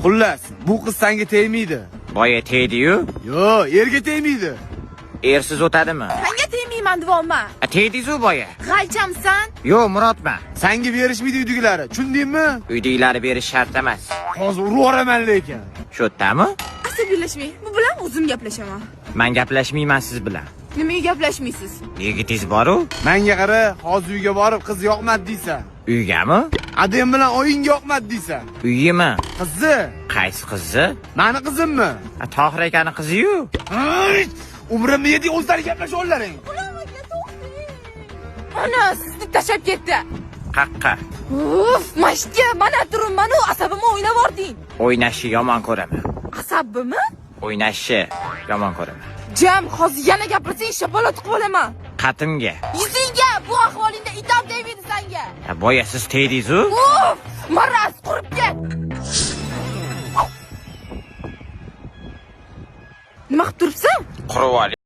Xullas, bu qiz senga tegmaydi. Boya tegdi-yu. Yo'q, erga tegmaydi. Ersiz o'tadimi? Sanga tegmayman deyapman. A, tegdingiz-u boya. G'aychamsan? Yo'q, Murodman. Senga berishmaydi uydagilari. Tushundingmi? Uydagilari berish shart emas. Hozir urib yuboraman lekin. Shu yerdami? Asabiylashmang. Bu bilan o'zim gaplashaman. Men gaplashmayman siz bilan. Nimaga gaplashmaysiz? Yigitingiz bor-u? Menga qara, hozir uyga borib qiz yoqmadi deysan. Uygami? Adem bilan oyingga yoqmadi deysan. Uyimi? Qizni, Qaysi qizni? mani qizimmi? A, Tohir akani qizi-yu. Ay, Umrimni yeding, o'zlari gaplasha olaring. Ana, sizni tashlab ketdi. Qaqqa. Uf, mashga, mana turibman-u, asabimni o'ynab yubording. O'ynashni yomon ko'raman. Asabimi? O'ynashni yomon ko'raman. Jam, hozir yana gapirsang shapaloq tiqib olaman. Qatimga. Yuzingga, bu ahvolingda itam tegmaydi sanga. A, boya siz tegdingiz-u. Uf, maraz qurib ket. Nima qilib turibsan? Qurib oling.